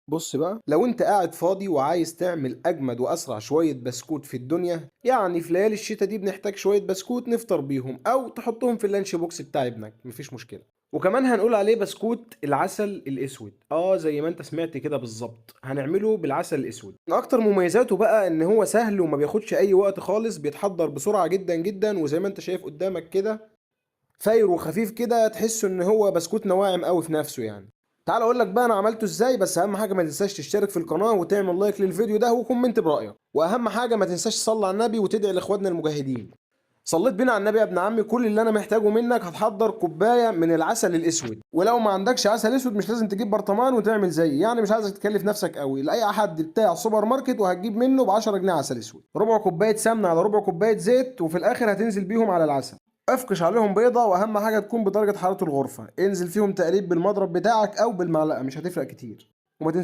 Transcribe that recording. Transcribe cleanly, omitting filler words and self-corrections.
بص بقى، لو انت قاعد فاضي وعايز تعمل اجمد واسرع شوية بسكوت في الدنيا، يعني في ليالي الشتاء دي بنحتاج شوية بسكوت نفطر بيهم او تحطهم في ال lunch box بتاع ابنك، مفيش مشكلة. وكمان هنقول عليه بسكوت العسل الاسود. زي ما انت سمعت كده بالظبط، هنعمله بالعسل الاسود. من اكتر مميزاته بقى ان هو سهل وما بياخدش اي وقت خالص، بيتحضر بسرعة جدا جدا، وزي ما انت شايف قدامك كده فاير وخفيف كده، تحس ان هو بسكوت نواعم قوي في نفسه يعني. تعال اقول لك بقى انا عملته ازاي، بس اهم حاجة ما تنساش تشترك في القناة وتعمل like للفيديو ده و comment برايك، واهم حاجة ما تنساش تصلي على النبي وتدعي لاخواتنا المجاهدين. صليت بينا على النبي يا ابن عمي. كل اللي انا محتاجه منك هتحضر كوباية من العسل الاسود، ولو ما عندكش عسل اسود مش لازم تجيب برطمان وتعمل زيي، يعني مش عايزك تكلف نفسك قوي. لاي حد بتاع سوبر ماركت وهتجيب منه ب 10 جنيه عسل اسود، ربع كوباية سمنه على ربع كوباية زيت، وفي الاخر هتنزل بيهم على العسل. افقش عليهم بيضة، واهم حاجة تكون بدرجة حرارة الغرفة. انزل فيهم تقليب بالمضرب بتاعك او بالمعلقه، مش هتفرق كتير. وما تنساش